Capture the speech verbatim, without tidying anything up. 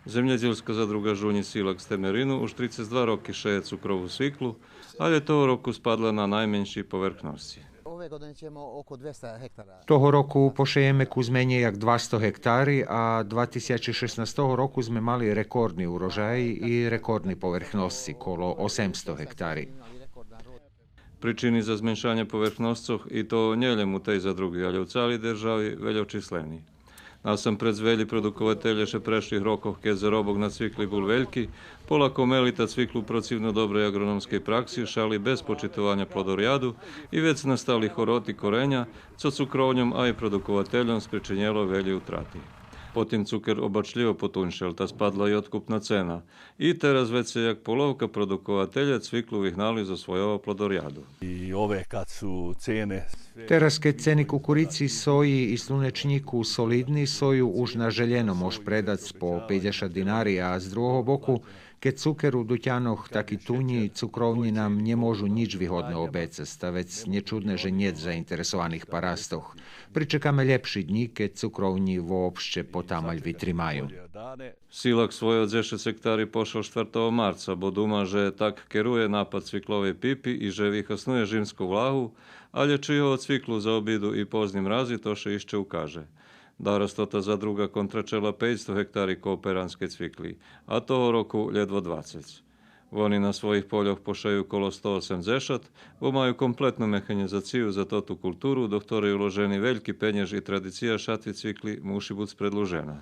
Землєдїлска задруґа Жунї Силак з Темерину уж трицец два роки шеє цукрову цвиклу, алє того року спадла на найменшей поверхносци. Ove godine ćemo oko dvesta hektara. Того року пошеєме кус менєй як двасто гектари, а два тисячи шеснастого року зме мали рекордни урожаї и рекордни поверхносци, коло осемсто гектари. Причини за зменшанє поверхносцох, и то нє лєм у тей задруґи, алє у цалей держави, вельочислени. Насампредз велї продукователє ше прешлих рокох, кед заробок на цвикли бул вельки, полакомели та цвиклу процивно добрей аґрономскей пракси шали без почитованя плодоряду и вец настали хороти кореня, цо цукровньом, а и продуковательом спричинєло велї утрати. Потим цукер обачлїво потуньшел та спадла и откупна цена. И тераз вецей як половка продукователя цвиклу вигнали зо свойого плодоряду. I ove kad su cene sve Тераз, кед цени кукурици, сої и слунечнїку солидни, сою уж на желєно мож предац по пейдзешат динари, а з другого боку, кед цукер у дутянох таки тунї, цукровнї нам нє можу нїч вигодне обецац, та вец нє чудне же нєт заинтересованих парастох. Причекаме лєпши днї, кед цукровнї вообще потамаль витримаю. Силак свойо дзешец гектари пошел штвартого марца, бо дума же так керує напад цвикловей пипи и же вихаснує жимску влагу, алє чи його цвиклу заобиду и позни мрази, то ше ище укаже. Дарос тота задруґа контрачела пейцсто гектари кооперанскей цвикли, а того року лєдво двацец. Вони на своїх польох пошею коло сто осемдзешат, бо маю комплетну механїзацию за тоту културу, до хторей уложени вельки пенєж и традиция шатви цвикли муши буц предлужена.